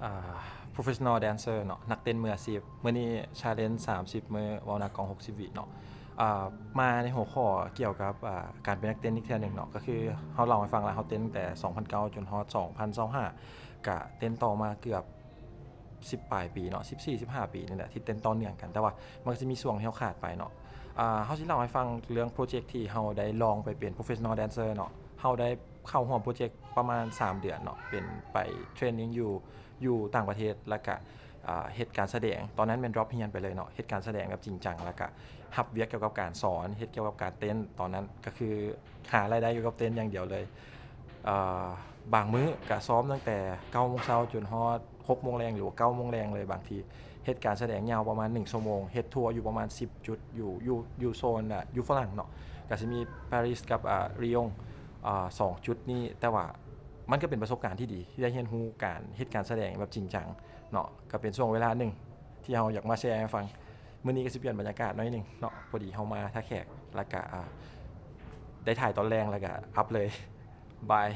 ອ່າ professional dancer ເນາະ ນັກເຕັ້ນມືອາຊີບ. ມື້ນີ້ challenge ສາມສິບມື້ ເວົ້າໜ້າກ້ອງຫົກສິບວິເນາະ. ອ່າ ມາໃນຫົວຂໍ້ກ່ຽວກັບ ອ່າ ການເປັນນັກເຕັ້ນອີກເທື່ອໜຶ່ງເນາະ. ກໍຄືເຮົາເລົ່າໃຫ້ຟັງລະ ເຮົາເຕັ້ນຕັ້ງແຕ່ສອງພັນເກົ້າຈົນຮອດສອງພັນຊາວຫ້າ ກະເຕັ້ນຕໍ່ມາເກືອບສິບປາຍປີເນາະ ສິບສີ່ ສິບຫ້າປີນີ້ແຫຼະ ທີ່ເຕັ້ນຕໍ່ເນື່ອງກັນ. ແຕ່ວ່າມັນກໍຈະມີຊ່ວງທີ່ເຮົາຂາດໄປເນາະ. ອ່າ ເຮົາຊິເລົ່າໃຫ້ຟັງເລື່ອງໂປຣເຈັກທີ່ເຮົາໄດ້ລອງໄປເປັນ professional dancer ເນາະ. ເຮົາໄດ້ເຂົ້າຮ່ວມໂປຣເຈັກປະມານສາມເດືອນເນາະ ເປັນໄປ training ຢູ່ ຢູ່ຕ່າງປະເທດ ແລ້ວກະ ອ່າ ເຮັດການສະແດງ. ຕອນນັ້ນແມ່ນ drop ຮຽນໄປເລີຍເນາະ ເຮັດການສະແດງແບບຈິງຈັງ ແລ້ວກະຮັບວຽກກ່ຽວກັບການສອນ ເຮັດກ່ຽວກັບການເຕັ້ນ. ຕອນນັ້ນກໍຄືຫາລາຍໄດ້ກ່ຽວກັບເຕັ້ນຢ່າງດຽວເລີຍ. ອ່າ ບາງມື້ກະຊ້ອມຕັ້ງແຕ່ເກົ້າໂມງເຊົ້າຈົນຮອດຫົກໂມງແລງ ຫຼືວ່າເກົ້າໂມງແລງເລີຍ. ບາງທີເຮັດການສະແດງຍາວປະມານໜຶ່ງຊົ່ວໂມງ ເຮັດທົວຢູ່ປະມານສິບຈຸດ ຢູ່ ຢູ່ ຢູ່ໂຊນ ອ່າ ຢູ່ຝຣັ່ງເນາະ. ກະຊິມີ Paris ກັບ ອ່າ Lyon ອ່າ ສອງຈຸດນີ້. ແຕ່ວ່າມັນກໍເປັນປະສົບການທີ່ດີ ທີ່ໄດ້ຮຽນຮູ້ການເຮັດການສະແດງແບບຈິງຈັງເນາະ. ກໍເປັນຊ່ວງເວລາໜຶ່ງທີ່ເຮົາຢາກມາແຊໃຫ້ຟັງ. ມື້ນີ້ກໍຊິປ່ຽນບັນຍາກາດໜ້ອຍໜຶ່ງເນາະ ພໍດີເຮົາມາຖ້າແຂກ ແລ້ວກະ ອ່າ ໄດ້ຖ່າຍຕອນແລງ ແລ້ວກະອັບເລີຍ. ບາຍ.